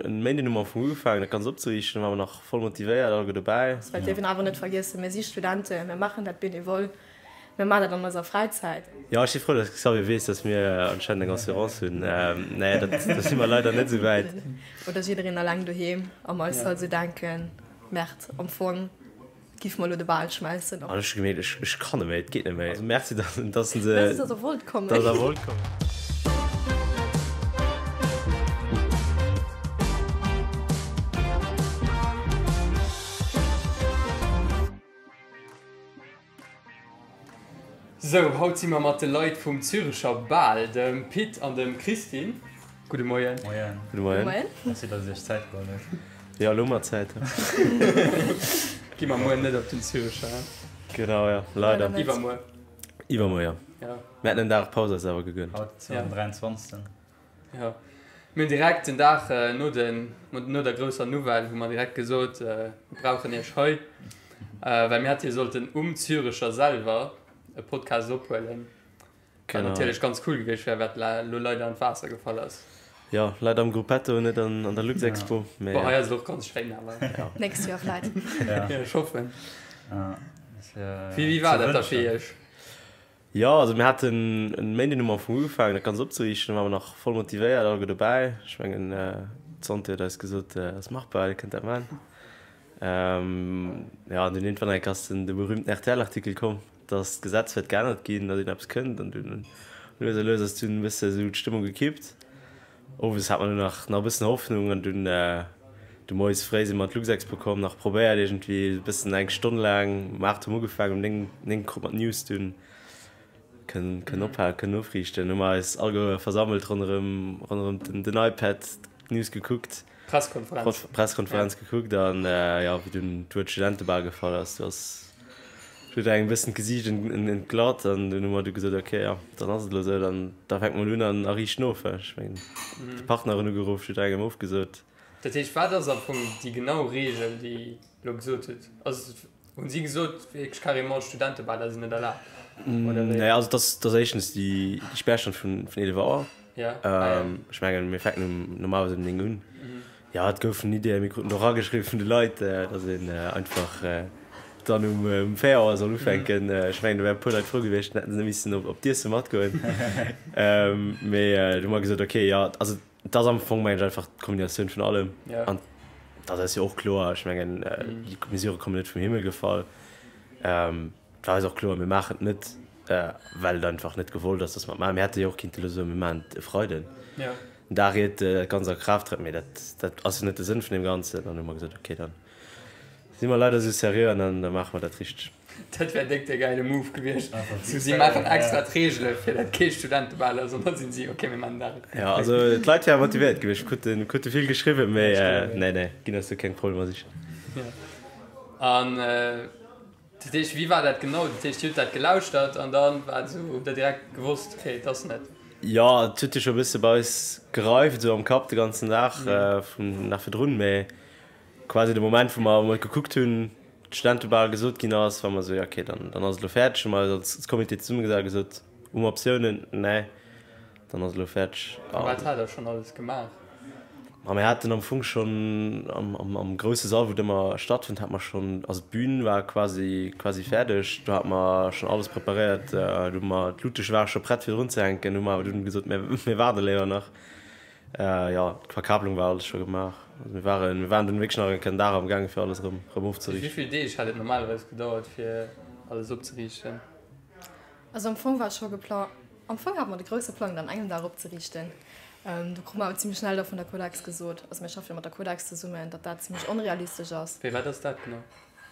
En Méinden hu mer am Fong ugefaangen dat Ganzt opzeriichten, do ware mer nach voll motivéiert, alleguer dobäi. Well dierf een awer net vergiessen, mir si Studenten, mir maachen dat bénévol, mir maachen dat an eiser Fräizäit. Jo, ech si frou, dass Xavier weess, dass mir anscheinend eng Assurance hunn. Nee, dat, do si mer leider net esou wäit. Oder jiddereen alleng doheem a mer eis halt esou denken, Merde, am Fong Giff mer lo de Bal schmäissen. An ech hu gemierkt, ech, ech kann net méi, et geet net méi. Also merci, dass, dass se, Merci, dass der wollt kommen. Dass der wollt kommen. Sou, haut si mer mat de Leit vum Zürecher Bal, dem Pit an dem Christine. Gudde Moien. Moien. Gudde Moien. Merci, dass Dir Iech Zäit geholl hutt. Jo, elo hu mer Zäit. Gi mer muer net op den Zürecher, he? Genau, jo, leider. Iwwermuer. Iwwermuer, jo. Jo. Mir hätten en Dag Paus eis awer gegönnt. Haut ass jo den 23. Jo. Mir hunn direkt den Dag no den, no der grousser Nouvelle hu mer direkt gesot, mir brauchen Iech hei, well mir hätte jo sollten um Zürecher selwer e Podcast ophuelen. Wat natierlech ganz cool gewiescht wär, wat elo leider an d'Waasser gefall ass. Jo, leider am Gruppetto, net an der Luxexpo. Mee. Bon, hei ass et och ganz schéin awer. Nächst Joer vläit. Jo, ech hoffen. Wéi war dat da fir Iech? Jo, also mir haten en Méinden hu mer am Fong ugefaangen dat Ganzt opzeriichten, do ware mer nach voll motivéiert, alleguer dobäi. Ech mengen d'Santé huet eis gesot, ass machbar, dir kënnt dat man. Jo, an dunn iergendwann eng Kéier ass den de berühmten RTL-Artikel komm, dass d'Gesetz wäert geännert ginn, datt een eppes kënnt an dunn lues a lues ass dunn e bësse sou d'Stëmmung gekippt. Owes hat mer dunn nach nach e bëssen Hoffnung an dunn du moies fréi si mer an d'Luxexpo komm, nach probéiert iergendwéi e bëssen eng Stonn laang, um 8 hu mer ugefaangen, um 9, 9 krut mer d'News dunn, kënnen kënnen ophalen, kënnen ofriichten. Hu mer eis alleguer versammelt ronderëm ronderëm den den iPad, d'News gekuckt, Presskonferenz. Presskonferenz gekuckt an jo wéi dunn d'Wuert Studentebal gefall ass, du ass huet engem e bëssen d'Gesiicht entglatt an dunn hu mer du gesot, ok, jo, dann ass et elo esou, dann da fänke mer un an a riichten of. Ech mengen, d'Partner hunn ugeruff, jidderengem ofgesot. Dat heescht, wat ass am Fong déi genau Reegel, déi elo gesot hutt? Ass et, hunn si gesot wierklech carrément, Studentebaler sinn net erlaabt, oder wéi? Naja, also et ass, et ass éischtens déi Spärstonn vun 11 Auer. Ech mengen, mir fänken um normalerweis um 9 un. Jo, et goufen Ideeën, mir kruten och ageschriwwen vun de Leit, datt een einfach dann um 4 Auer soll ufänken. Ech mengen, do wären e puer Leit frou gewiescht, dann hätten se net missen op d'Iesse matgoen. Mee du hu mer gesot, okay, jo, also et ass am Fong, mengen ech, einfach d'Kombinatioun vun allem. An dat ass jo och kloer, ech mengen, déi Mesurë kommen net vum Himmel gefall. Et war eis och kloer, mir maachen et net, well et einfach net gewollt ass, datt mer et maachen. Mir hätte jo och kinnte elo soen, mir maachen et e Freiden. Den Dag iert dat Ganzt a Kraaft trëtt, mee dat, dat ass jo net de Sënn vun deem Ganzen. Dann hu mer gesot, okay, dann si mer leider esou seriö an dann maache mer dat richteg. Dat wär déck de gäile Move gewiescht. Sou, si maachen extra d'Reegele fir dat kee Studentebal ass an da sinn si, okay, mir maachen dat. Jo, also d'Leit wäre motivéiert gewiescht, kruten, krute vill geschriwwen, mee nee, nee, ginn eis do keng Problemer sichen. Jo. An Dat heescht, wéi war dat genau? Dat heescht, Dir hutt dat gelauschtert an da war et esou, hutt Der direkt gewosst, okay, et ass net. Jo, et huet jo scho e bësse bei eis gereift esou am Kapp de ganzen Dag vum nach virdrun, mee quasi de Moment, wou mer, wou mer et gekuckt hunn, d'Studentebal gesot ginn ass, war mer esou, jo okay, dann, dann ass et elo fäerdeg. Hu mer eis als Comité zesummegesat a gesot, hu mer Optiounen? Nee. Dann ass elo fäerdeg. A wat hat der schonn alles gemaach? Ma mir haten am Fong schonn am, am grousse Sall, wou et ëmmer stattfënnt, hate mer schonn, also d'Bün war quasi, quasi fäerdeg. Do hate mer schonn alles preparéiert. Do hu mer, d'Luutesch ware scho prett fir drun ze hänken. Hu mer awer dunn gesot, mir, mir waarde léiwer nach. Jo, d'Verkabelung war alles scho gemaach. Also mir waren, mir waren dunn wierklech nach en Dag am gaange fir alles erëm, erëm ofzeriichten. Wéi vill Deeg hat et normalerweis gedauert fir alles opzeriichten? Also am Fong war scho gepla am Fong hate mer de grousse Plang, dat an engem Dag opzeriichten. Do krute mer awer zimmlech schnell da vun der Codex gesot, also mir schaffe jo mat der Codex zesummen, datt dat zimmlech onrealistesch ass. Wéi, wat ass dat genau?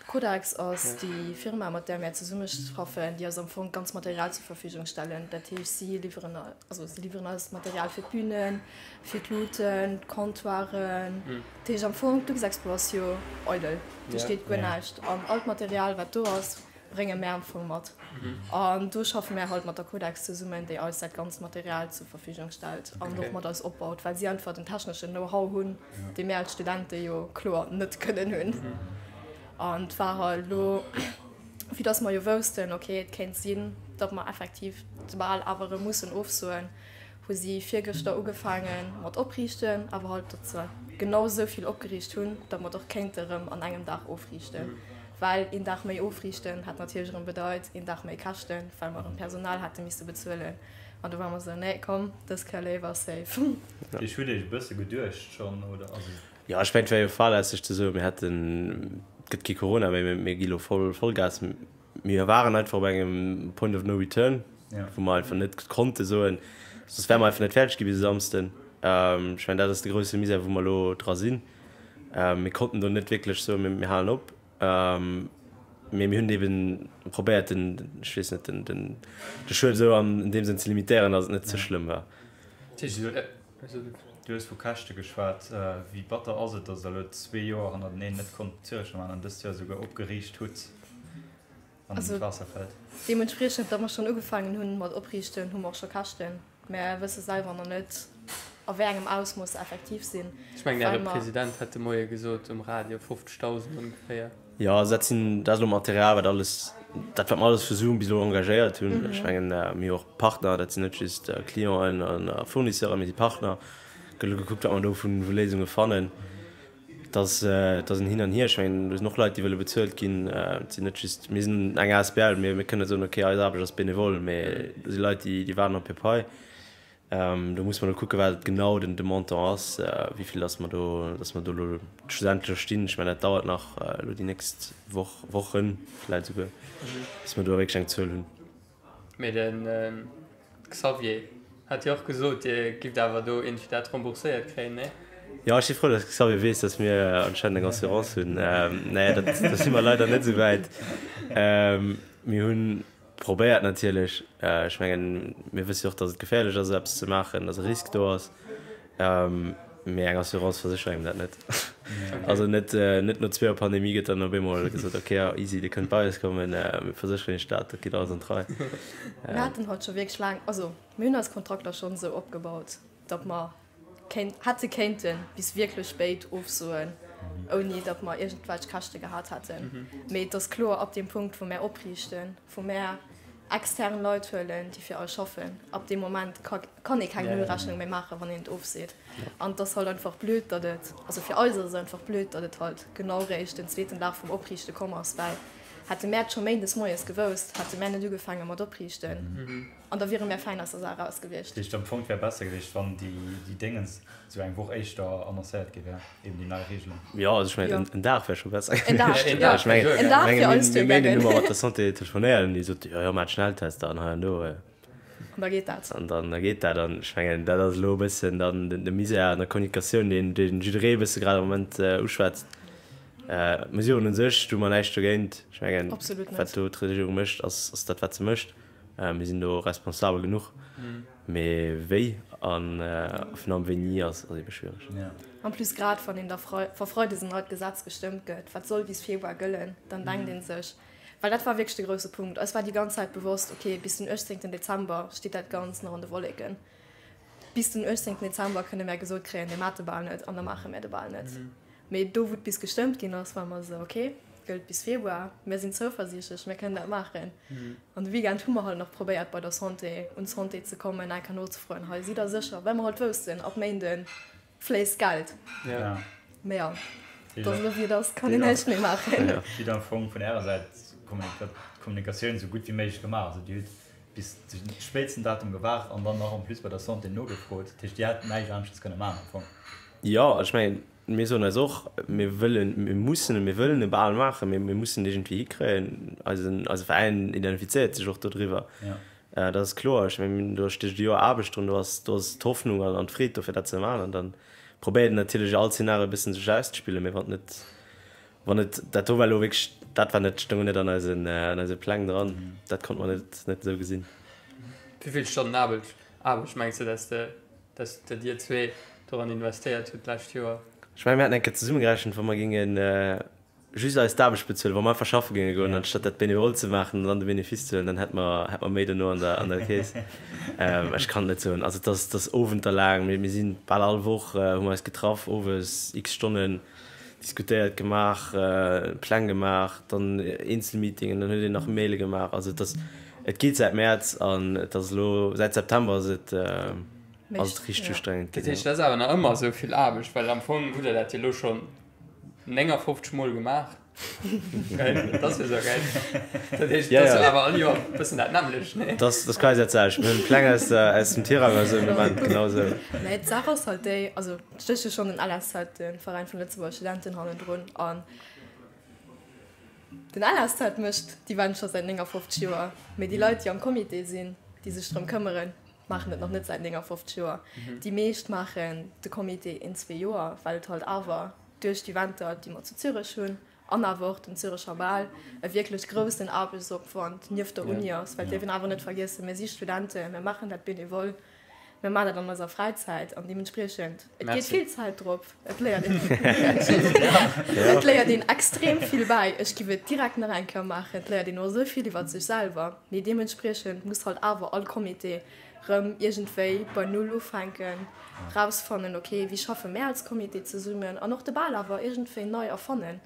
D'Codex ass déi Firma, mat där mir zesummeschaffen, déi eis am Fong d'ganz Material zur Verfügung stellen. Dat heescht, si liwweren, also si liwweren eis d'Material fir d'Bünen, fir d'Luuten, d'Comptoiren. Dat heescht am Fong, d'Luxexpo ass jo eidel, do steet guer näischt an all d'Material, wat do ass, brénge mär am Fong mat. An do schaffe mär halt mat der Codex zesummen, déi eis dat ganzt Material zur Verfügung stellt an och mat eis opbaut, well si einfach den techneschen Know-how hunn, dee mär als Studente jo kloer net kënnen hunn. An et war halt elo, vue dass mer jo woussten, okay, et kéint sinn, datt mer effektiv de Bal awer erëm mussen ofsoen, Hu si virgëschter ugefaange mat opriichten, awer halt, datt se genau esou vill opgeriicht hunn, datt mer et och kéinte rëm an engem Dag ofriichten. Well een Dag méi ofriichten hätt natierlech erëm bedeit, een Dag méi Käschten, well mer erëm Personal hätte misse bezuelen. An du ware mer esou, nee komm, dës Kéier léiwer safe. Ech hutt Iech e bësse geduecht schonn, oder? Also. Jo, ech mengen, et wär jo fahrlässeg ze soen, mir hätten, et gëtt kee Corona méi, mir gi lo voll Vollgas. Mir waren einfach op engem Point of no return, wou mer einfach net konnte soen, soss wäre mer einfach net fäerdeg gi bis e Samsden. Ech mengen, dat ass de grousse Misär, wou mer elo dra sinn. Mir konnten do net wierklech soen, mir halen op. Mee mir hunn eeben probéiert, den, ech weess net, den de Schued esou an deem Sënn ze limitéieren, datt et net ze schlëmm war. Du hues vu Käschte geschwat. Wéi batter ass et, datt Der elo zwee Joer hannerteneen net konnt Zürecher maachen an dëst Joer esouguer opgeriicht hutt an d'Waasser fält? Deementspriechend, datt mer schonn ugefaangen hunn mat opriichten, hu mer och scho Käschten. Mer wësse selwer nach net, a wéi engem Ausmooss se effektiv sinn. Ech mengen, Äre President hat de Moie gesot um Radio, 50.000 ongeféier. Jo, also dat sinn, dat ass elo Material, wat alles, dat wat mer alles vu Zoom bis elo engagéiert hunn. Ech mengen, mir hu och Partner, dat sinn net just Clienten a Fournisseuren, mee si Partner. Gëtt elo gekuckt, wat mer do vu Léisunge fannen. Et ass, et ass en Hin an Hier. Ech mengen, do sinn och Leit, déi wëlle bezuelt ginn. Et sinn net just, mir sinn eng asbl, mir, mir kënnen net soen, okay, eis Aarbecht ass benevole, mee do si Leit, déi, déi waarden op hir Pai. Do muss mer elo kucken, wat genau den de Montant ass, wéi vill dass mer do, dass mer do elo schlussendlech stinn. Ech mengen, dat dauert nach elo déi nächst Woch, Wochen vläicht esouguer, bis mer do wierklech eng Zuel hunn. Mee de Xavier hat jo och gesot, Dir gifft awer do iergendwéi dat rembourséiert kréien, nee? Jo, ech si frou, dass de Xavier weess, dass mir anscheinend eng Assurance hunn. Nee, dat, do si mer leider net esou wäit. Mir hunn Probéiert natierlech. Ech mengen, mir wësse jo och, datt et geféierlech ass, esou eppes ze maachen, datt e Risk do ass. Mee eng Assurance verséchert engem dat net. Also net, net no zweeër Pandemie gëtt dann op eemol gesot, ok, ja, easy, Dir kënnt bei eis kommen, mir versécheren Iech dat, dat geet alles an d'Rei. Mir haten halt scho wierklech laang, also mir hunn eis Kontrakter schonn esou opgebaut, datt mer kéint, hätte kéinte bis wierklech spéit ofsoen, ouni datt mer iergendwelch Käschte gehat hätten. Mee et ass kloer, ab deem Punkt, wou mär opriichten, wou mär extern Leit huelen, déi fir eis schaffen, ab deem Moment ka, kann ee keng Nullrechnung méi maachen, wann een et ofseet. An et ass halt einfach blöd, datt et, also fir eis ass et einfach blöd, datt et halt genau réischt den zweeten Dag vum Opriichte komm ass, well hätte mär et scho méindes moies gewousst, hätte mär net ugefaange mat opriichten. An da wiere mär fäin aus der Saach eraus gewiescht. Dat heescht, am Fong, et wär besser gewiescht, wann déi Déngens esou eng Woch éischter annoncéiert gi wär, eben déi nei Regelung. Jo, also ech mengen, en Dag wär scho besser gewiescht. En Dag, jo. Ech mengen, En Dag fir eis duer gaangen. Mir hu mat der Santé telefonéiert an déi sot, jo, jo, maacht Schnelltester an hei an do. An da geet dat. An dann da geet dat. An ech mengen, dat ass elo e bëssen dann de Misär an der Kommunikatioun, deen dee jidderee e bësse grad am Moment uschwätzt. D'Mesuren u sech, do hu mer näischt dogéint. Ech mengen, wat do d'Regierung mécht, ass dat, wat se mécht. Mir sinn do responsabel genuch, mee wéi an virun allem wéini ass ebe schwiereg. En plus grad wann een da wa freides en neit Gesetz gestëmmt gëtt, wat soll bis Februar gëllen, dann denkt ee sech, well dat war wierklech de grousse Punkt, eis war déi ganz Zäit bewosst, okay, bis den 18 Dezember steet dat Ganzt nach an de Wolleken, bis den 18 Dezember kënne mär gesot kréien, mir maache de Bal net an da maache mär de Bal net. Mee do wou et bis gestëmmt ginn ass, ware mer esou, ok, gëllt bis Februar, mir sinn zouversiichtlech, mir kënnen dat maachen. An de Weekend hu mer halt nach probéiert bei der Santé, un d'Santé ze kommen, eng Kéier nozefroen, hei sidd der sécher, well mer halt woussten, ab Méinde fléisst Geld. Mee jo, et ass elo wéi et ass, kann een näischt méi maachen. Dir hutt am Fong vun Ärer Säit d'Kommunikatioun esou gutt wéi méiglech gemaach. Also Dir hutt bis de spéitsten Datum gewaart an dann nach en plus bei der Santé nogefrot. Dat heescht, Dir hätt näischt aneschters kënne maachen am Fong. Jo, ech mengen, mir soen eis och, mir wëllen, mir mussen, mir wëllen e Bal maachen, mee mir mussen et iergendwéi hikréien. Eisen, eise Veräin identifizéiert sech och dodriwwer. Dat ass kloer. Ech mengen, do stécht e Joer Aarbecht drun, do ass, do ass d'Hoffnung an d'Freed do fir dat ze maachen. An da probéiert een natierlech all Zeenario e bëssen sech auszespillen, mee wann et net, wann et, dat do war elo wierklech, dat war net, stoung net an eisen, an eise Pläng dran. Dat konnte mer net, net esou gesinn. Wéi vill Stonnen Aarbecht, Aarbecht mengs de, dass de Dass dir zwee doran investéiert hutt d'lescht Joer. Ech mengen, mir haten eng Kéier zesummegerechent, wa mer géinge just eis d'Aarbecht bezuelen, wa mer einfach schaffe géinge goen, anstatt dat benevol ze maachen an dann de Benefice ze huelen, dann hätte mer, hätte mer méi dono an der, an der Keess. Ech kann et net soen. Also et ass, et ass owenterlaang. Mir, mir si bal all Woch, hu mer eis getraff, owes x Stonnen diskutéiert, gemaach, Pläng gemaach, dann Eenzelmeetingen, dann huet een nach Maile gemaach. Also et ass, et geet säit Mäerz an et ass elo, säit September ass et. Ass et richteg ustrengend ginn. Dat heescht, dat ass awer nach ëmmer esou vill Aarbecht, well am Fong hutt Der dat jo elo schonn 59 Mol gemaach. Dat ass jo esou, gell? Dat heescht, et ass jo awer all Joer e bëssen dat nämmlecht, nee? Dat ass quasi dat selwecht. Mir hunn Pläng aus der, aus dem Tirang a sou im Moment, genau esou. Nee, d'Saach ass halt déi, also et stécht jo schonn den LSZ, de Veräin vun Lëtzebuerger Studenten, hannendrun an Den LSZ mécht d'Event scho säit 59 Joer, mee déi Leit, déi am Comité sinn, déi sech drëm këmmeren, maachen et nach net säit 59 Joer. Déi meescht maachen de Comité een, zwee Joer, well et halt awer duerch d'Eventer, déi mer zu Zürech hunn an awer och den Zürecher Bal, e wierklech groussen Aarbechtsopwand nieft der Uni ass. Well et dierf een awer net vergiessen, mir si Studenten, mir maachen dat benevol. Mir maachen dat an eiser Fräizäit an deementspriechend, et geet vill Zäit drop. Et léiert een, et léiert een extrem vill bäi. Ech giff et direkt nach eng Kéier maachen. Et léiert een och esou vill iwwer sech selwer. Mee deementspriechend muss halt awer all Comité rëm iergendwéi bei Null ufänken, rausfannen, ok, wéi schaffe mär als Comité zesummen an och de Bal awer iergendwéi nei erfannen.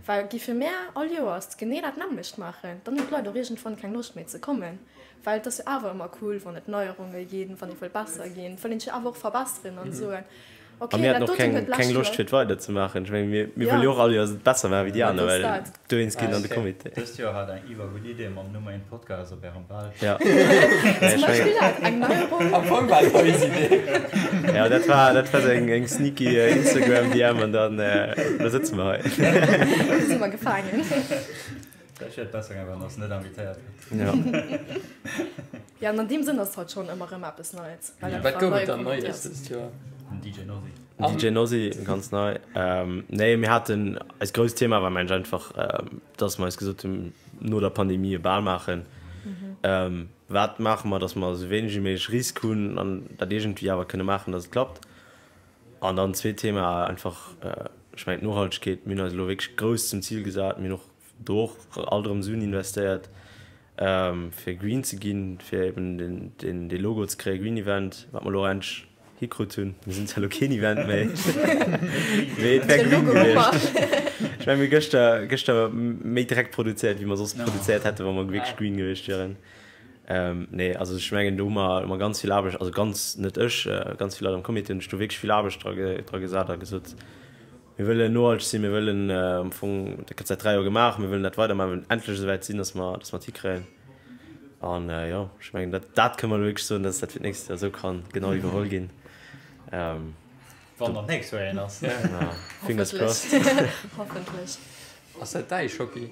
Well giffe mär all Joers genee dat nämmlecht maachen, dann hunn d'Leit och iergendwann keng Loscht méi ze kommen. Well et ass jo awer ëmmer cool, wann et Neierunge ginn, wann ee wëll besser ginn, wëll een sech awer och verbesseren an soen, ok, A mir haten dat och doten keng, huet keng d'lescht Loscht Joer. fir et weiderzemaachen. Ech menge mir, mir Ja. wëlle jo och all Joers et besser maachen wéi déi Dat aner, ass well dat. dowéinst ginn an de Comité. Dëst Joer hat eng iwwergutt Idee mam Numm Een Podcast op ärem Bal. Ja. Zum Ech Beispill mengen, dat, eng Neierung. Am Fong war et eis Idee. ja, dat war, dat war sou eng, eng sneaky Instagram-DM an dann, elo sëtze mer hei. Elo si mer gefaangen. Vläicht wier et besser gaangen, wann ass net invitéiert hätt. Ja. Ja, an an deem Sënn ass halt schonn ëmmer erëm eppes Neits, well Wat einfach gouf et dann Neies dëst Joer? Den DJ Nosy. Den DJ Nosy, ganz nei. Nee, mir haten, eist grousst Thema war mengen ech einfach, dass mer eis gesot hunn, no der Pandemie e Bal maachen. Wat maache mer, dass mer esou wéineg wéi méiglech Risk hunn an dat iergendwéi awer kënne maachen, dass et klappt. An dann zweet Thema einfach, ech mengen d'Nohaltegkeet. Mir hunn eis elo wierklech grouss zum Zil gesat, mir hunn och do och alt erëm Suen investéiert, fir green ze ginn, fir eben den dee Logo ze kréien, Green Event, wat mer elo och endlech hikrut hunn. Mir sinn zwar elo keen Event méi, mee et wär green gewiescht. Ech mengen, mir hu gëschter, gëschter méi Dreck produzéiert, wéi mer soss produzéiert hätten, wa mer wierklech green gewiescht wieren. Nee, also ech mengen, do hu mer, hu mer ganz vill Aarbecht, also ganz, net ech, ganz vill Leit am Comité hunn sech do wierklech vill Aarbecht dra, dra gesat a gesot, Mir wëllen nohalteg sinn, mir wëllen am Fong, dat gëtt säit 3 Joer gemaach, mir wëllen dat weidermaachen, mir wëllen endlech esouwäit sinn, dass mer, dass mer et hikréien. An jo, ech mengen, dat, dat kënne mer elo wierklech soen, dass dat fir d'nächst Joer esou ka genau iwwerholl ginn. Wann dann d'nächst Joer een ass. Fingers crossed. Hoffentlech. Ass dat däi Schocki?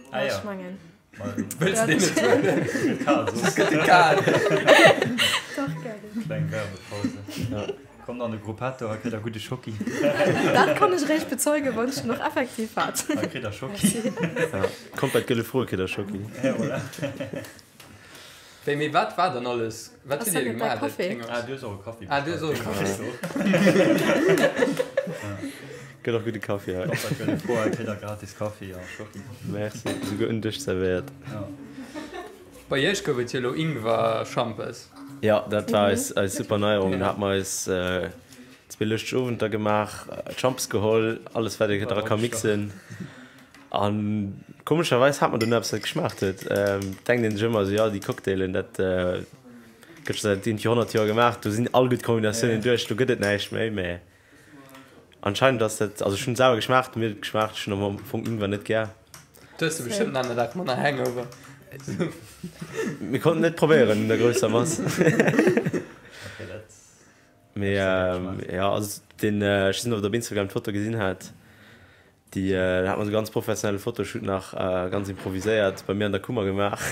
Ah jo. Ech mengen. Wëlls de deen net huelen? Gëtt kal soss. Gëtt e kal. Dach, gären. Kleng Werbepause. Kommt an de Gruppetto a kritt der gudde Schocki. Dat kann ech eréischt bezeugen, wann ech en och effektiv hat. Da kritt der Schocki. Kommt bei d'Gëlle Froe, kritt der Schocki. Ja, voilà. Wéi, mee wat war dann alles? Wat hutt Dir gemaach? Ass dat net däi Kaffi? Ah, du hues och e Kaffi Ah, du hues och e Kaffi. Gëtt och gudde Kaffi hei. Kommt bei d'Gëlle Froe, kritt der gratis Kaffi a Schocki. Merci, esouguer un Dësch zerwéiert. Ja. Bei iech gouf et jo elo Ingwer-Schampes. Jo, dat war eis, eis super Neierung. Do hate mer eis zwee lëschteg Owenter gemaach, Schampes geholl, alles wat ee dra ka mixen. An komescherweis hat mer dunn eppes wat geschmaacht huet. Denkt een sech ëmmer esou, jo déi Cocktailen dat gëtt scho säit iergendwéi 100 Joer gemaach, do sinn all gutt Kombinatiounen duerch, do gëtt et näischt méi. Mä anscheinend ass dat, also ech hunn et selwer geschmaacht, mir huet et geschmaacht, ech hunn am Fong Ingwer net gär. Du hues de bestëmmt en aner Dag manner Hangover. Mir konnten net probéieren an der grousser Mass. Mee jo, also den, ech weess net ob der op Instagram d'Foto gesinn hat. Déi hat mer sou ganz professionelle Fotoshoot nach ganz improviséiert bei mir an der Kummer gemaach.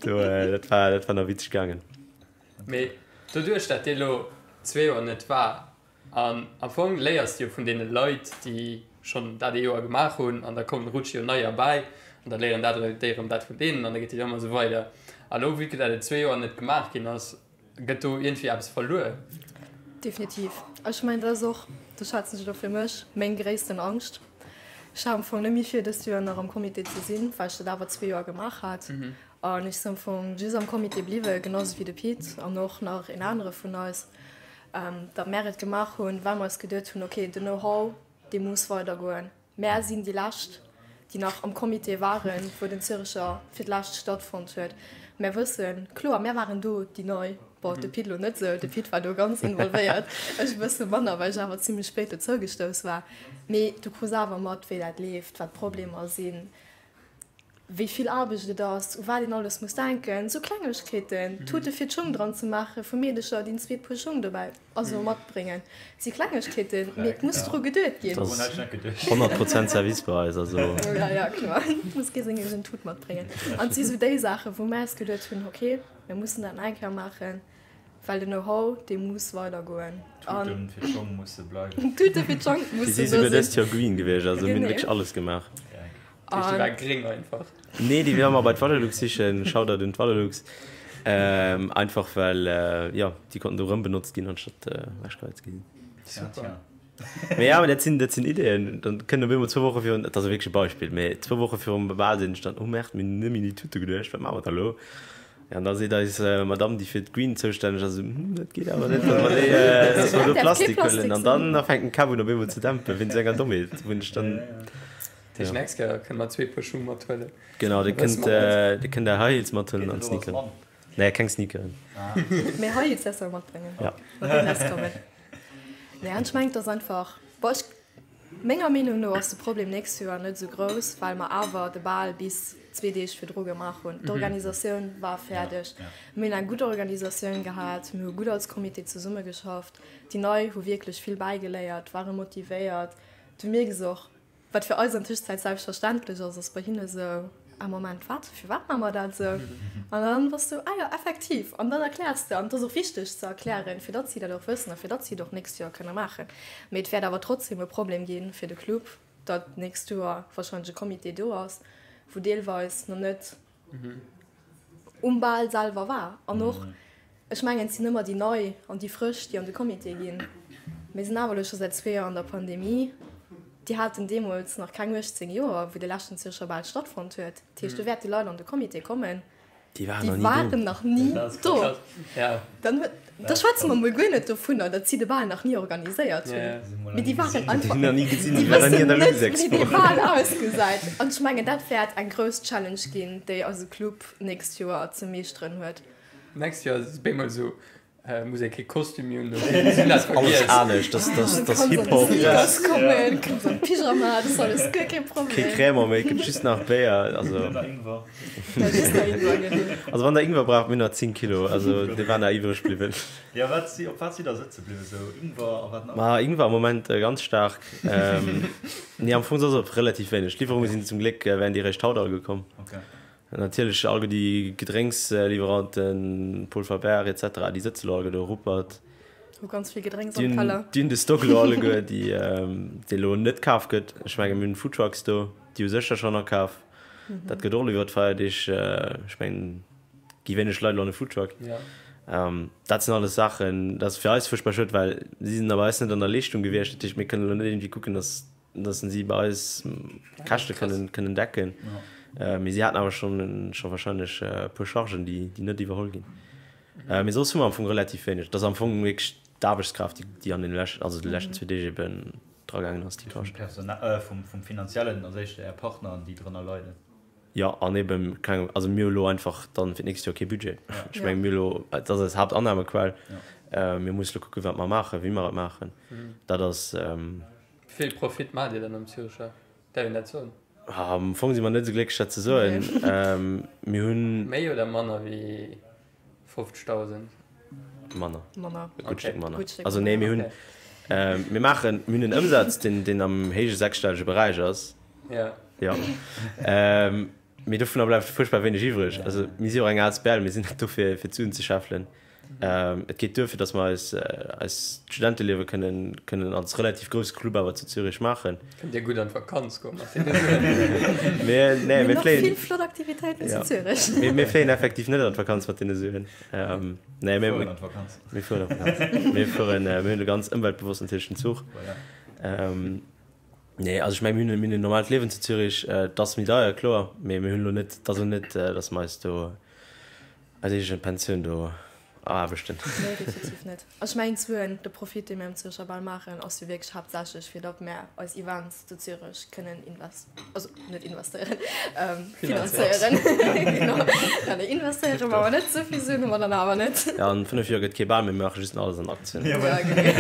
Do dat war dat war nach witzeg gaangen. Mee doduerch dat dee lo zwee Joer net war, an am Fong léiers de jo vun deene Leit déi schonn dat ee Joer gemaach hunn, an da kommen rutschen jo neier bäi an da léieren dat déi erëm dat vun deenen an da geet dat jo ëmmer esou weider. A lo vue que dat et zwee Joer net gemaach ginn ass, Gëtt do iergendwéi eppes verluer? Definitiv. Ech mengen, dat ass och, do schwätzen ech elo fir mech, meng gréissten Angscht. Ech hat am Fong net méi vir, dëst Joer nach am Comité ze sinn, well ech dat awer zwee Joer gemaach hat. An ech sinn am Fong just am Comité bliwwen, genau sou wéi de Pit an och nach een anere vun eis, datt mär et gemaach hunn, well mer eis geduet hunn, okay, den Know-how, dee muss weidergoen. Mär sinn déi Lescht, déi nach am Comité waren, wou den Zürecher fir d'lescht stattfonnt huet. Mär wëssen, kloer, mär waren do déi Nei, bon, de Pit elo net esou, de Pit war do ganz involvéiert, ech e bësse manner, well ech awer zimlech spéit dozougestouss war. Mee du krus awer mat, wéi dat leeft, wat d'Problemer sinn. Wéi vill Aarbecht et ass, u wat een alles muss denken, esou Klengegkeeten, Tute fir d'Schung dran ze maache vu Meedecher, déi en zweet Puer Schung dobäi, also matbréngen, et si Klengegkeeten, mee et muss dru geduet ginn. Dat ass 100 Prozent Service bei eis, also. Jo, jo, kloer, et muss kee seng eegen Tut matbréngen. An et si sou déi Saachen, wou mir eis geduet hunn, ok, mir mussen dat nach eng Kéier maachen, well den Know-how, dee muss weidergoen. D'Tuten fir d'Schong musse bleiwen. D'Tute fir d'Schong mussen do sinn. Déi si souguer dëst Joer green gewiescht, also mir hunn wierklech alles gemaach. Déi war gréng einfach. Nee, déi war mer bei d'Valorlux sichen. Shoutout un d'Valorlux. Einfach well, jo, déi konnten do rëm benotzt ginn, anstatt ewechgeheit ze ginn. Super. Mee ja, mee dat sinn, dat sinn Ideeën. Dann kënnt op eemol zwou Woche virun, dat ass wierklech e Beispill, mee zwou Woche virum Bal sinn ech dann, oh Merde, mir hunn nëmme un déi Tute geduecht, wat maache mer da elo? Ja, an da seet eis Madamm, déi fir d'Green zoustänneg ass, hm, dat geet awer net, dass mer déi, dass mer do Plastik huelen. An dann da fänkt den Käpp un op eemol ze dämpen, wéinst enger Dommheet, wou ech dann. Déi nächst Kéier kënne mer zwee Puer Schung mathuelen. Genau, dir kënnt, dir kënnt är High Heels mathuelen an Sneakeren. Nee, keng Sneakeren. Mee High Heels däerfs de awer matbréngen. Ja. Mat deenen däerfs kommen. Nee, an ech mengen, et ass einfach, bon, ech, menger Meenung no ass de Problem nächst Joer net esou grouss, well mer awer de Bal bis zwee Deeg virdru gemaach hunn. D'Organisatioun war fäerdeg. Mir hunn eng gutt Organisatioun gehat, mir hu gutt als Comité zesummegeschafft. Déi Nei hu wierklech vill bäigeléiert, ware motivéiert. Du mierks och, Wat fir eis an Tëschenzäit selbstverständlech ass, ass bei hinne sou, Ah Moment, wat? Firwat maache mer dat esou? An dann bass du, Ah jo, effektiv. An dann erkläers de, an et ass och wichteg ze erklären, fir datt si dat och wëssen a fir datt si et och d'nächst Joer kënne maachen. Mee et wäert awer trotzdem e Problem gi fir de Club, datt d'nächst Joer warscheinlech e Comité do ass, wou deelweis nach net um Bal selwer war. An och, ech mengen, et sinn ëmmer déi Nei an déi Frësch, déi an de Comité ginn. Mir sinn awer elo scho säit zwee Joer an der Pandemie. Déi haten deemools nach keng 18 Joer, wou de leschten Zürcher Bal stattfonnt huet. Dat heescht, do wäerte Leit an de Comité kommen, Déi waren nach ni do. Dann huet, da schwätze mer mol guer net dovunner, datt si de Bal nach ni organiséiert hunn. Mee déi waren einfach, déi wëssen net, wéi dee Bal ausgesäit. An ech mengen, dat wäert eng grouss Challenge ginn, déi eise Club d'nächst Joer ze meeschteren huet. D'nächst Joer ass et op eemol esou, Muss ee kee Kostüm méi un, Alles anescht, das, das, das Hip-Hop, das kommen, kënnt an Pyjama, das alles guer kee Problem. Kee Crème méi, gëtt just nach Béier, also. Just nach Ingwer, genau. Also wann der Ingwer braucht, mir hunn nach 10 Kilo, also dee war nach iwwreg bliwwen. Jo, wat si, op wat si der sëtze bliwwen, sou Ingwer a wat nach? Ma Ingwer am Moment ganz staark. Nee, am Fong soss op relativ wéineg. D'Liwwerunge sinn zum Gléck, wären déi réischt haut all gekomm. Okay. Natierlech alleguer déi Gedrénksliwweranten, Paul Faber etc, déi sëtze lo alleguer do, Ruppert. Hu ganz vill Gedrénks am Keller. Déi hunn de Stock elo alleguer, déi dee elo net kaf gëtt. Ech menge mir hunn Foodtrucks do, déi hu sécher schonn akaf. Dat gëtt och elo iwwer d'Feierdeeg, ech mengen et gi wéineg Leit elo an e Foodtruck. Dat sinn alles Saachen, dat ass fir eis fuerchtbar schued, well si sinn da bei eis net an der Leeschtung gewiescht. Dat heescht, mir kënnen elo net iergendwéi kucken, datt dass si bei eis Käschte kënnen, kënnen decken. Ja. Mee si haten awer schon, scho wahrscheinlech e puer Chargen, déi, déi net iwwerholl ginn. Mhm. Mee soss hu mer am Fong relativ wéineg. Dat ass am Fong wierklech d'Aarbechtskraaft, déi, déi an den leschten, also de leschten zwee Deeg eben dragaangen ass, déi kascht. Vum, äh, vum, vum Finanziellen ass éischter Är Partneren, déi drënner leiden. Jo, an eben keng, also mir hu lo einfach dann fir d'nächst Joer kee Budget. Ech menge mir hu lo, dat ass eis Haaptannahmequell. Mir musse lo kucken, wat mer maachen, wéi mer et maachen. Dat ass. Wéi vill Profit maacht Dir dann am Zürcher? Däerf een dat soen? Am Fong si mer net esou glécklech dat ze soen. Mir hunn. Méi oder manner wéi 50.000? Manner. Manner. E gutt Stéck manner. Also nee, mir hunn, mir maachen, mir hunn en Ëmsaz, deen, deen am héije sechsstellege Beräich ass. Ja. Ja. Mee dovunner bleift fuerchtbar wéineg iwwreg. Also mir si och eng Asbl, mir sinn net do fir, fir d'Suen ze scheffelen. Et geet duer, fir datt mer eis, eis Studenteliewe kënnen, kënnen als relativ grousse Club awer zu Zürich maachen. Kënnt Dir gutt an d'Vakanz goen mat deene Suen. Mir, nee, mir fléien. Vill flott Aktivitéiten zu Zürich. Mir, mir fléien effektiv net an d'Vakanz mat deene Suen. Nee, mir, fueren an d'Vakanz. Mir fueren an d'Vakanz. Mir fueren, mir hunn e ganz ëmweltbewosst natierlech den Zuch. Voilà. Nee, also ech mengen, mir hunn, mir hunn en normaalt Liewen zu Zürich. Et ass méi deier, kloer, mee mir hunn elo net, et ass elo net, datt mer eis do eis eege Pensioun do. Aarbechten. Nee, definitiv net. Ech mengen d'Suen, de Profit, dee mir am Zürecher Bal maachen, ass jo wierklech haaptsächlech, fir datt mär eis Events zu Zürech kënnen invest-, also net investéieren, finanzéieren. Genau. Ja, nee, investéiere maache mer net, esou vill Suen hu mer dann awer net. Ja, an 5 Joer gëtt kee Bal méi, mir maache just nach alles an Aktien. Ja, genee.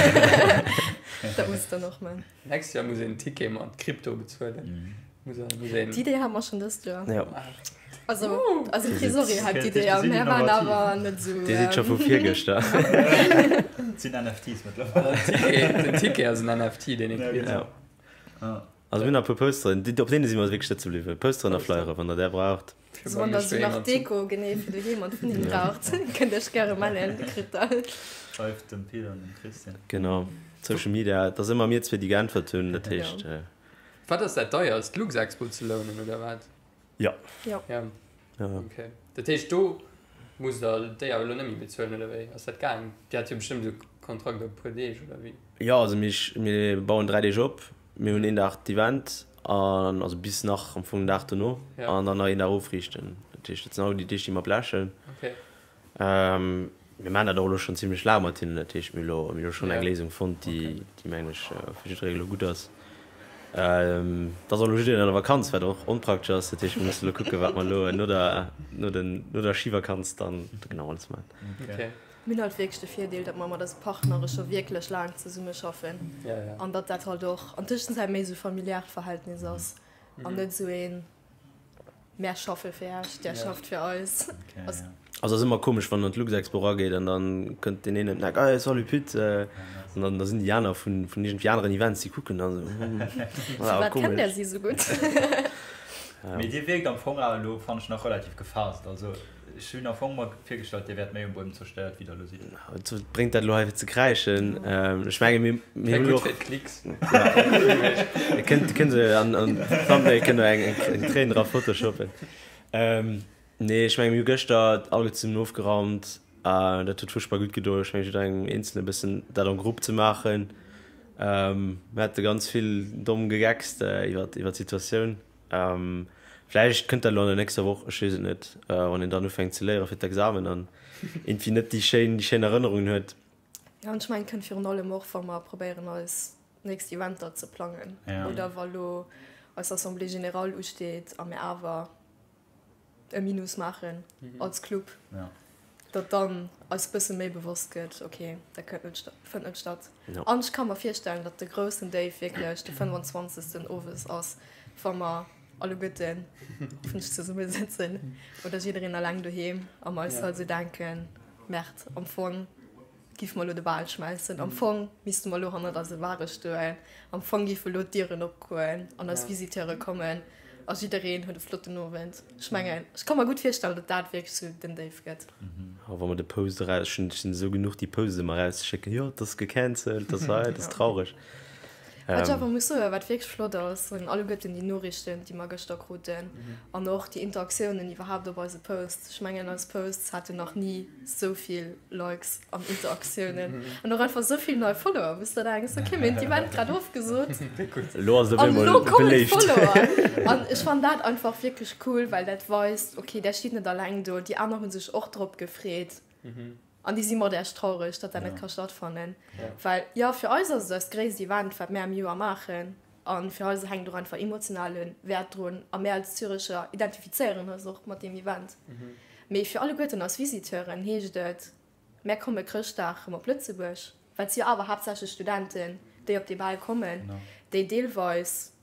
Dat muss dann och man. Nächst Joer muss een en Ticket mat Krypto bezuelen. D'Idee hate mer schonn dëst Joer. Ja. Also, also Tresori hat d'Idee a mär waren awer net esou. Dir sidd scho vu virgëschter. Et sinn NFTs mëttlerweil. Den Ticket ass en NFT, deen ee kritt. Ja. Also mir hunn nach e puer Posteren, op deene si mer wierklech sëtze bliwwen. Posteren a Flyere, wann der där braucht. Also wann der sou nach Deko genee fir doheem an d'Wunneng braucht, kënnt iech gäre mellen, dir kritt der. Schreift dem Pit an dem Christian. Genau, Social Media, et ass ëmmer mir zwee déi geäntwert hunn, dat heescht. Wat ass dat deierst, d'Luxexpo ze lounen oder wat? Jo. Jo. Ja. Ok. Dat heescht do musst der déi awer elo net méi bezuelen oder wéi ass dat gaang? Dir hat jo bestëmmt esou Kontrakt op e puer Deeg oder wéi? Jo, also mir mir bauen 3 Deeg op. Mir hunn een Dag d'Event an also bis nach am Fong den Dag dono an dann nach een Dag ofriichten. Dat heescht, dat sinn all déi Deeg, déi mer blechen. Okay. Mir maachen dat och elo schonn zimlech laang mat hinnen. Dat heescht, mir hu elo mir hu schonn eng Léisung fonnt, déi, déi mengen ech, fir jidderee elo gutt ass. Et ass och elo jiddereen an der Vakanz, wat och onpraktesch ass. Dat heescht, mir musse elo kucken, wat mer elo no der, no den, no der Schivakanz dann genau alles maachen. Okay. Mir hunn halt wierklech de Virdeel, datt mer mat eise Partnere scho wierklech laang zesummeschaffen an datt dat halt och an Tëschenzäit méi esou e familiärt Verhältnis ass an net esou een mär schaffe fir Iech, där schafft fir eis. Also ass ëmmer komesch, wann an d'Luxexpo erageet an dann kënnt deen een ëm d'Eck, ah salut Pit, an dann da sinn déi aner vun vun iergendwéi aneren Events, déi kucken dann esou, hm, Firwat kennt där si esou gutt? Mee dir wierkt am Fong awer elo, fannen ech, nach relativ gefaasst. Also Ech hunn am Fong mer virgestallt, Dir wäert méi um Buedem zerstéiert, wéi Der elo sidd. Wat bréngt dat elo hei fir ze kräischen? Ech menge mir mir hunn gutt och. fir d'Klicks. Dir kënnt kënnt se an an Thumbnail kënnt der eng eng Tréin dra photoshoppen. Nee, ech menge mir hu gëschter alleguer zesummen ofgeraumt. Dat huet fuerchtbar gutt gedoen. Ech menge jidderengem Eenzele e bëssen dat en Grupp ze maachen. Mir hate ganz vill domm gegeckst iwwer iwwer d'Situatioun. Vläicht kënnt dat elo an der nächster Woch, ech weess et net, wann een dann ufänkt ze léiere fir d'Examen an iergendwéi net déi schéin, déi schéin Erënnerungen huet. Jo, an ech mengen, et kënnt virun allem och, wa mer probéieren, eis nächst Eventer ze plangen oder wa lo eis Assemblée générale usteet a mir awer e Minus maachen als Club, datt dann eis e bësse méi bewosst gëtt, ok, dat kënnt net, fënnt net statt. An ech ka mer virstellen, datt de groussen Déif wierklech de 25. owes ass, wa mer alleguerten hoffentlech zesumme sëtzen oder jiddereen alleng doheem a mer eis halt esou denken, Merde, am Fong Giffe mer elo de Bal schmäissen? Am Fong misste mer elo hannert eise Ware stoen. Am Fong giffe elo d'Dieren opgoen an eis Visiteure kommen a jiddereen huet e flotten Owend. Ech mengen, ech ka mer gutt virstellen, datt dat wierklech sou den Déif gëtt. A wa mer de Post eraus, ech hunn, ech sinn esou genuch déi Posts ëmmer erauszeschécken, jo, et ass gecancelt, et ass hei, et ass traureg. Wat ech awer muss soen, wat wierklech flott ass, sinn alleguerten déi Noriichten, déi mer gëschter kruten an och déi Interaktiounen iwwerhaapt op eise Posts. Ech mengen, eis Posts haten nach ni esou vill Likes an Interaktiounen an och einfach esou vill nei Follower, wou s de denks, ok, mir hunn d'Event grad ofgesot Elo ass et op an eemol elo kommen beléift. d'Follower. An ech fannen dat einfach wierklech cool, well dat weist, ok, där steet net alleng do, déi aner hu sech och drop gefreet. An déi si mat Äech traureg, datt dat net ka stattfannen. Well, jo, fir eis ass et eist gréisst Event, wat mär am Joer maachen. A fir eis hänkt och einfach emotionale Wäert drun. A mär als Zürecher identifizéieren eis och mat deem Event. Mee fir alleguerten eis Visiteuren heescht et, mär komme Chrëschtdag erëm op Lëtzebuerg, well et si jo awer haaptsächlech Studenten, déi op dee Bal kommen, déi deelweis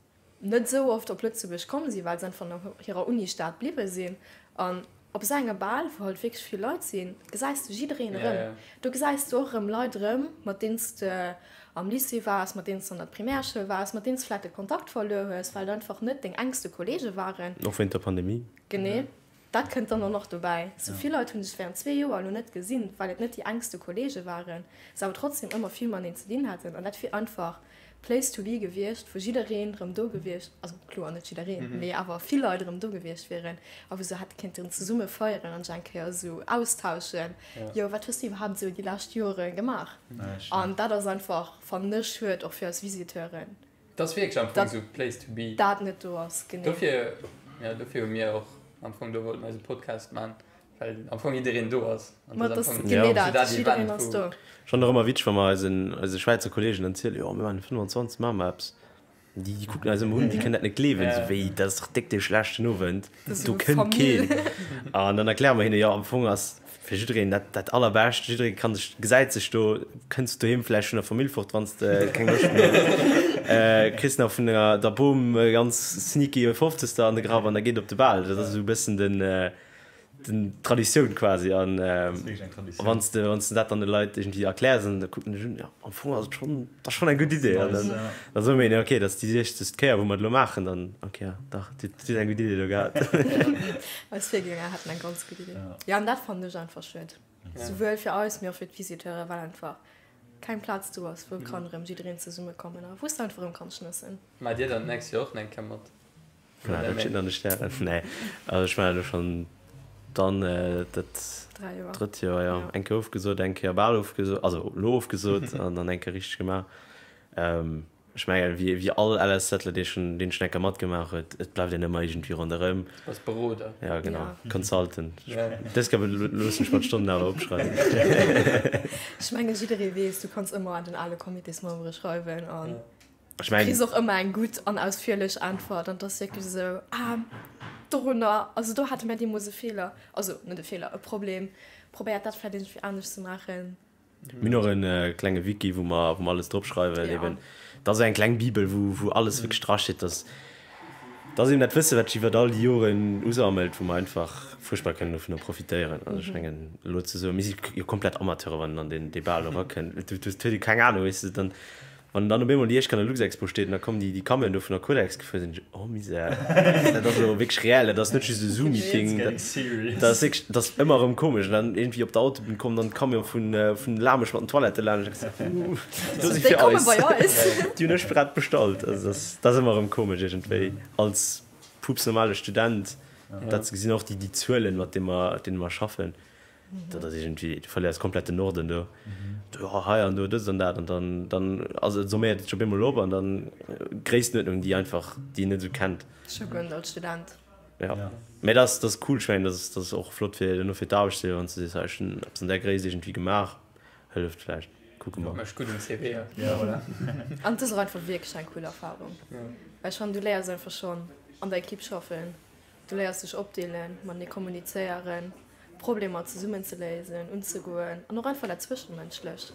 net esou oft op Lëtzebuerg komm sinn, well se einfach an hirer Uni-Stad bliwwe sinn. An op esou engem Bal, wou halt wierklech vill Leit sinn, gesäis de jiddereen erëm. Do gesäis du och erëm Leit erëm, mat deenen s de am Lycée waars, mat deenen s de an der Primärschoul waars, mat deenen s de vläicht de Kontakt verluer hues, well et einfach net deng enkste Kolleege waren. Och wéint der Pandemie. Genee. Dat kënnt dann och nach dobäi. Sou vill Leit hunn sech während zwee Joer elo net gesinn, well et net déi enkste Kolleege waren, se awer trotzdem ëmmer vill mateneen ze dinn haten. An dat wier einfach d'Place to be gewiescht, wou jiddereen erëm do gewiescht, also kloer net jiddereen, mee awer vill Leit erëm do gewiescht wieren a wou se hätte kéinten zesumme feieren an sech eng Kéier esou austauschen, jo wat hues du iwwerhaapt esou déi lescht Jore gemaach? An dat ass einfach, fannen ech, schued och fir eis Visiteuren. Dat ass wierklech am Fong esou Place to be. Dat net do ass, genee. Dofir, jo, dofir hu mir och am Fong do wollten eise Podcast man. Well am Fong jiddereen do ass. An Ma dat dat ass am ass Fong genee sou dat, dat jiddereen Event, ass wou. do. Schonn och ëmmer witzeg, wa mer eisen, eise Schwäizer Kolleegen dann zielen, jo, mir maachen de 25. maache mer eppes. Déi, déi kucken eis ëmmer un, déi kënnen dat net gleewen, esou wéi, dat ass dach déck dee schlechten Owend, Dat ass do esou kënnt Famill. keen. An dann erkläre mer hinne, jo, am Fong ass fir jiddereen dat dat Allerbescht, jidderee kann sech, gesäit sech do, kënns doheem vläicht vun der Famill fort, wann s de keng Loscht méi hues, kriss nach vun der, der Bom e ganz sneaky e Fofzegster an de Grapp an da geet et op de Bal. Dat ass esou e bëssen den, den Traditioun quasi an wann s de wann s de dat dann de Leit iergendwéi erkläers an da kucken dech un, jo am Fong ass et schonn, dat ass schonn eng gutt Idee an dann da soe mir hinnen, okay dat ass déi 60. Kéier wou mer et elo maachen, dann okay ja dach dir hutt eng gutt Idee do gehat. Eis Virgänger haten eng ganz gutt Idee. Jo an dat fannen ech einfach schued, souwuel fir eis mee och fir d'Visiteure well einfach keng Plaz do ass wou kann erëm jiddereen zesummekommen a wou s de einfach erëm kanns schnëssen. Maacht dir dann d'nächst Joer och eng Kéier mat? Ja, dat steet an de Stären. Nee, also ech maachen elo schonn dann dat drëtt Joer, jo. Eng Kéier ofgesot, eng Kéier bal ofgesot, also elo ofgesot an dann eng Kéier richteg gemaach. Ech mengen, wéi, wéi all LSZler, dee schonn, deen schonn eng Kéier matgemaach huet, et bleift een ëmmer iergendwéi ronderëm. Du bass Beroder. Ja, genau, Consultant. Dës Kéier loossen ech mer d'Stonnen awer opschreiwen. Ech mengen, jidderee weess, du kanns ëmmer an den ale Comitésmembere schreiwen an. Ech mengen. Kriss och ëmmer eng gutt an ausführlech Äntwert an 't ass wierklech esou, ah dorunner, also do hate mär deemools e Feeler, also net e Feeler, e Problem, probéiert dat vläicht iergendwéi anescht ze maachen. Mir hunn och e klenge Wiki, wou mer, wou mer alles drop schreiwen, Ja. eben, dat ass eng kleng Bibel, wou, wou alles wierklech drasteet, dass, dass eben dat Wësse wat sech iwwert all déi Joren usammelt, wou mer einfach fuerchtbar kënnen dovunner profitéieren. Also ech mengen, elo ze soen, mir si jo komplett Amateure wann een an deen, dee Bal erakënnt, du, du hues jo keng Ahnung, weess de, dann Wann dann op eemol déi éischt Kéier an der Luxexpo steet an da kommen déi déi Camionen do vun der Codex gefuer, sinn ech, oh Misär, dat ass elo wierklech reell, dat ass net just e Zoom-Meeting, dat ass wierklech, dat ass ëmmer erëm komesch. An dann iergendwéi op der Autobunn komm dann de Camion vun vun Lamesch mat den Toiletten laanscht, ech gesot, uh, do si fir eis, déi hunn ech grad bestallt. Also dat ass, dat ass ëmmer erëm komesch iergendwéi als pupsnormale Student dat ze gesinn, och déi déi Zuelen, mat deene mer, deene mer schaffen. Dat ass iergendwéi, du verléiers komplett den Norden do. Du, oh, hei an do, dëst an dat. An dann, dann ass et, somméiert et sech op eemol op an dann Gréisstenuerdnung, déi einfach, déi een net esou kennt. Schockend als Student. Ja. Mä dat ass, dat ass cool. Ech mengen, dat ass, dat ass och flott fir duerno fir d'Aarbechtsliewen, wann s de sees, hei, ech hunn eppes an där Gréisst iergendwéi gemaach. Hëlleft vläicht. Kucke mer. Mécht gutt um CV. Ja, voilà. An et ass och einfach wierklech eng cool Erfarung. Well ech fannen, du léiers einfach schonn an der Ekipp schaffen. Du léiers dech opdeelen, matenee kommunizéieren, Problemer zesummen ze léisen, unzegoen an och einfach dat Zwëschenmënschlecht.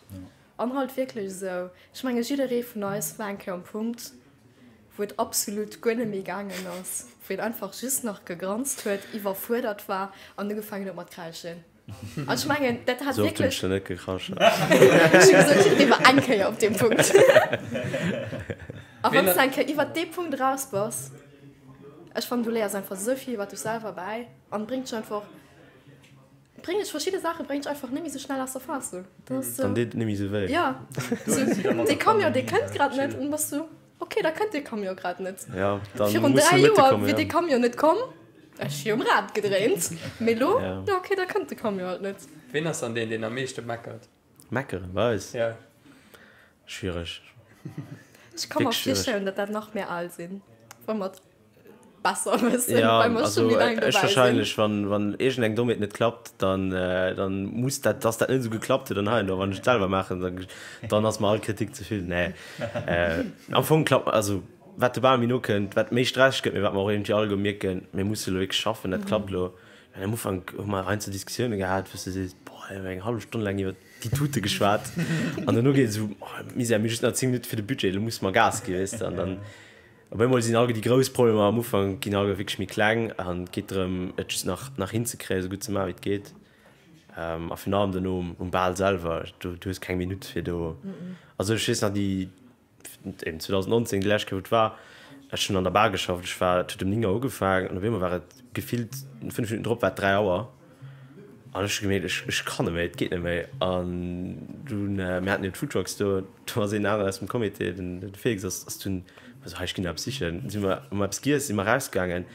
An halt wierklech esou, ech menge jidderee vun eis war eng Kéier um Punkt, wou et absolut guer net méi gaangen ass, wou een einfach just nach gegranzt huet, iwwerfuerdert war an ugefaangen huet mat kräischen. An ech mengen, dat hat Sou oft hunn wierklech. ech der net gekrasch. Ech hu gesot, jidderee war eng Kéier op deem Punkt. A wann s de eng Kéier iwwert dee Punkt eraus bass, ech fannen, du léiers einfach esou vill iwwert dech selwer bäi an bréngt dech einfach, bréngt dech verschidde Saache bréngt dech einfach net méi sou schnell aus der Fassung. Dat ass sou. Dann deet et net méi sou wéi. Jo, sou dee Camion, dee kënnt grad net an du bass sou. Ok, da kënnt dee Camion grad net. Ja, dann Virun muss 3 de Mëtte Joer kommen, wier ja. dee Camion net komm. Ech hu um Rad gedréint. Mee lo, Ja. ja ok, da kënnt de Camion halt net. Ween ass dann deen, deen am meeschte meckert? Meckeren bei eis? Ja. Schwiereg. Ech ka mer Wierklech schwiereg. virstellen, datt dat nach méi al sinn, wa mer et besser wëssen, Ja, well mer scho also méi laang ech dobäi sinn. wahrscheinlech, wann, wann iergendeng Dommheet net klappt, dann, dann muss dat, dass dat net esou geklappt huet an hei an do, wann ech et selwer maachen, dann, dann ass mer all Kritik ze vill. Nee, am Fong klappt, also wat de Bal méi no kënnt, wat méi stresseg gëtt, mee wat mer och iergendwéi alleguer mierken, mir musse elo wierklech schaffen, dat klappt elo. Well am Ufank hu mer heiansdo Diskussioune gehat, wou s de sees, boah, mir hu eng hallef Stonn laang iwwer déi Tute geschwat an duerno geet et esou, oh Misär, mir hu just nach 10 Minutte fir de Budget, elo musse mer Gas ginn, weess de. An dann Op eemol sinn all déi grouss Problemer am Ufank ginn all wierklech méi kleng an et geet drëm, et just nach nach hinzekréien, esou gutt ze maachen, wéi et geet. A virun allem duerno um Bal selwer, du du hues keng Minutt fir do. Also ech weess nach déi eben 2019, déi lescht Kéier wou et war, ech hunn an der Bar geschafft, ech war, et huet um 9 Auer ugefaangen an op eemol war et gefillt 5 Minutten drop war et 3 Auer. An ech hu gemierkt, ech, ech kann net méi, et geet net méi. An dunn, mir haten jo d'Foodtrucks do, do ass een aneren aus dem Comité, den, den Felix, ass, ass dunn, also hei, ech ginn eppes sichen. Dunn si mer, hu mer eppes giess, si mer erausgaangen.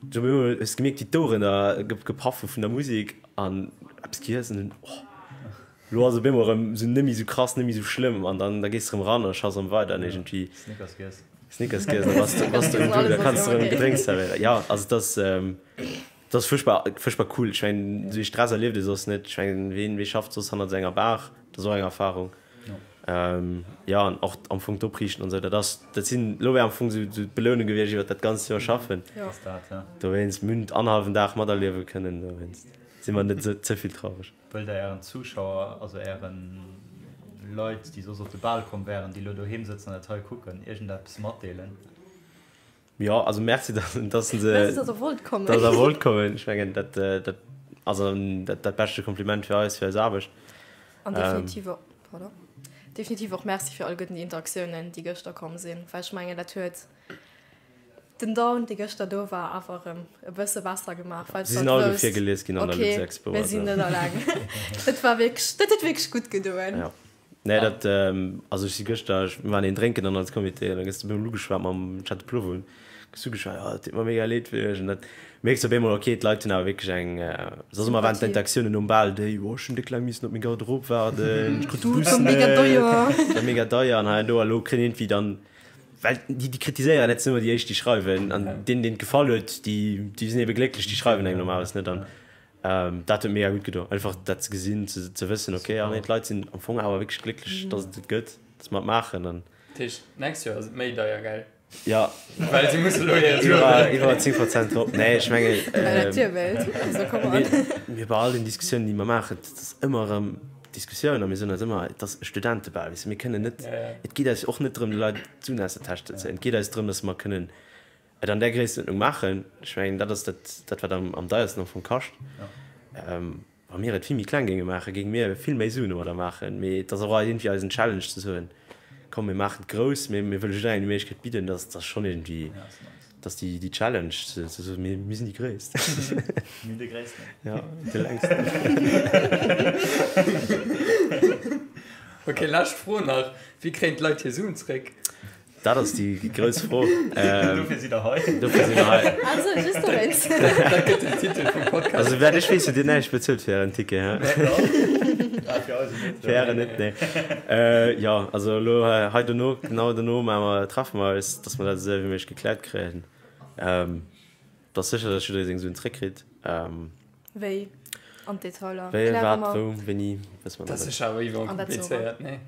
Du op eemol hues de gemierkt, wéi d'Oueren da gepaff hu vun der Musek an eppes giess an dunn, oh, elo ass op eemol erëm esou net méi esou krass, net méi esou schlëmm. An dann, da gees de erëm eran a schaffs erëm weider an iergendwéi. Snickers giess. Snickers giess, da bass de, bass de erëm do, da kanns de erëm Gedrénks zerwéieren. Jo, also et ass. Dat ass fuerchtbar, fuerchtbar cool. Ech mengen, esou ee Stress erlieft ee soss net. Ech mengen, ween, wee schafft soss hannert esou enger Bar? Dat ass och eng Erfarung. Jo, an och am Fong d'Opriichten an esou, dat ass, dat sinn, elo wär am Fong esou d'Belounung gewiescht iwwert dat ganzt Joer schaffen. Dowéinst, mir hunn et annerhallwen Dag materliewe kënnen, dowéinst si mer net ze vill traureg. Wëllt Der Ären Zuschauer, also Ären Leit, déi soss op de Bal komm wären, déi elo doheem sëtzen an dat hei kucken, iergendeppes matdeelen? Jo, also Merci, dass dass se Merci, dass der wollt kommen. Dass der wollt kommen. Ech mengen, dat dat ass dat dat beschte Kompliment fir eis, fir eis Aarbecht. An definitiv och, pardon, definitiv och Merci fir alleguerten déi Interaktiounen, déi gëschter komm sinn, well ech mengen, dat huet den Down, dee gëschter do war, awer erëm e bësse besser gemaach, well s de halt wousst, okay, virgelies ginn an der Luxexpo, mir sinn net alleng. Dat war wierklech, dat huet wierklech gutt gedoen. Ja. Nee, dat, also ech si gëschter, ech, mir waren een drénken dann als Comité an da gëss de beim ugeschwat mam Château Plouvun, gëss ugeschwat, jo, et deet mer mega leed fir iech an dat mierks op eemol, okay, d'Leit hunn awer wierklech eng, soss ëmmer waren d'Interaktiounen nom Bal déi, jo, ech hunn déck laang missen op meng Garderobe waarden, ech krut de Bus net, mega deier, war mega deier an hei an do a lo kréien iergendwéi dann, well déi, déi kritiséieren, dat sinn ëmmer déi éischt, déi schreiwen an deenen, deenen et gefall huet, déi, déi sinn ebe glécklech, déi schreiwen engem normalerweis net an Dat huet mega gutt gedoen, einfach dat ze gesinn, ze wëssen, ok, ah nee, d'Leit sinn am Fong awer wierklech glécklech, dass et et gëtt, dass mer et maachen an. Dat heescht, d'nächst Joer ass et méi deier, gell? Jo. Well si musse lo hir Duebel. Iwwer 10 Prozent drop. Nee, ech mengen. Well dat duebelt, also come on. Mir bei all den Diskussiounen, déi mer maachen, dat ass ëmmer erëm Diskussioun a mir soen eis ëmmer, et ass e Studentebal, weess de, mir kënnen net, et geet eis och net drëm, de Leit d'Suen aus der Täsch ze zéien, et geet eis drëm, dass mer kënnen Et an där Gréisstenuerdnung maachen, ech mengen, dat ass dat, dat wat am deiersten am Fong kascht. Wa mir et vill méi kleng géinge maachen, géinge mir vill méi Suen domadder maachen. Mee et ass och iergendwéi eisen Challenge ze soen, komm mir maachen et grouss, mee mir wëlle jidderengem déi Méiglechkeet bidden. Dat ass schonn iergendwéi, dat ass déi Challenge ze soen, mir mir sinn déi Gréisst. Mir sinn déi Gréissten. Jo, déi längsten. Ok, lescht Fro nach, Wéi kréien d'Leit hir Suen zréck? Dat ass déi grouss Fro. Dofir sidd der hei. Dofir si mer hei. Also, just dowéinst. Dat gëtt den Titel vum Podcast. Also, wäert ech weess, hutt Dir näischt bezuelt fir Ären Ticket, hä? Ah, fir eisen net. Fir Ären net, nee. Jo, also elo hei dono, genau dono maache mer, treffe mer eis, dass mer dat esou séier wéi méiglech gekläert kréien. Et ass sécher, dass jidderee seng Suen zréckkritt. Wéi? An d'Detailer Wéi, kläre wat, mer. wou, wéini, wësse mer Dat nach ass net. sécher awer iwwer An dat soe mer. onkomplizéiert, nee?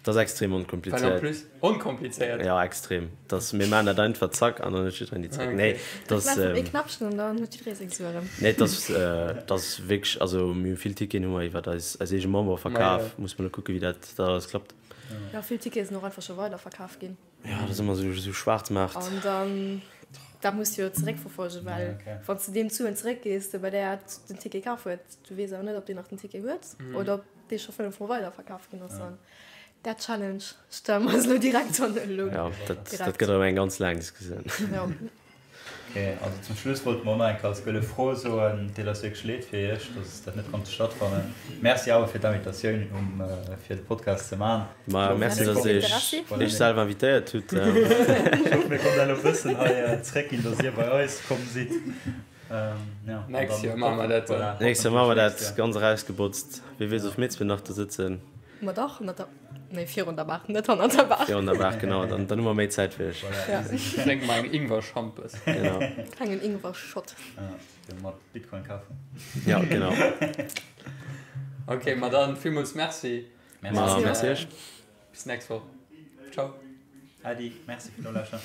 Dat ass extrem Well en onkomplizéiert. plus, onkomplizéiert? Ja, extrem. Dat, mir maachen dat einfach, zack, an dann huet jiddereen déi zréck. Ah, Nee, okay. dat ass, Maache mer ee Knäppchen an dann huet jidderee seng Sue erëm. nee, dat ass, dat ass wierklech, also mir hu vill Ticketen hu mer iwwer eis, eis eege Membere Ma verkaf. jo. Muss mer elo kucken, wéi dat, dat alles klappt. Jo, vill Tickete sinn och einfach scho weiderverkaf ginn. Ja, dat ass ëmmer esou, esou Schwarzmaart. An dann, dat muss du jo zeréckverfolgen, well Okay. wann s de deem d'Suen zeréckgees, dee bei där den Ticket kaf huet, du weess awer net, ob deen nach den Ticket huet oder ob dee scho fënnefmol weiderverkaf ginn ass. An dat Challenge stelle mer eis elo direkt an elo. Ja, dat, dat Direkt. gëtt erëm eng ganz laang Diskussioun. Jo. Ok, also zum Schluss wollte mer och nach eng Kéier als gëlle Fro soen, et deet eis wierklech leed fir iech, dass dat net konnt stattfannen. Merci awer fir d'Invitatioun um fir de Podcast ze man. Ma merci, dass dir iech selwer invitéiert hutt. Ech hoffen mir konnten elo e bëssen hei zréckginn, dass dir bei eis komm sidd. Nächst Joer maache mer dat dann. Nächst Joer maache mer dat ganz erausgebotzt. Wie weess, ob mir zwee nach do sëtzen. Ma dach, hannert der, nee, virun der Bar, net hannert der Bar. Virun der Bar, genau. Dann, dann hu mer méi Zäit fir iech. Ja. Drénke mer eng Ingwer-Schampes. Genau. Klengen Ingwer-Shot. Ja, mat Bitcoin kafen. Ja, genau. Ok, ma dann villmools Merci. Merci. Ma merci iech. Bis nächst Woch. Ciao. Adi, merci fir d'Nolauschteren.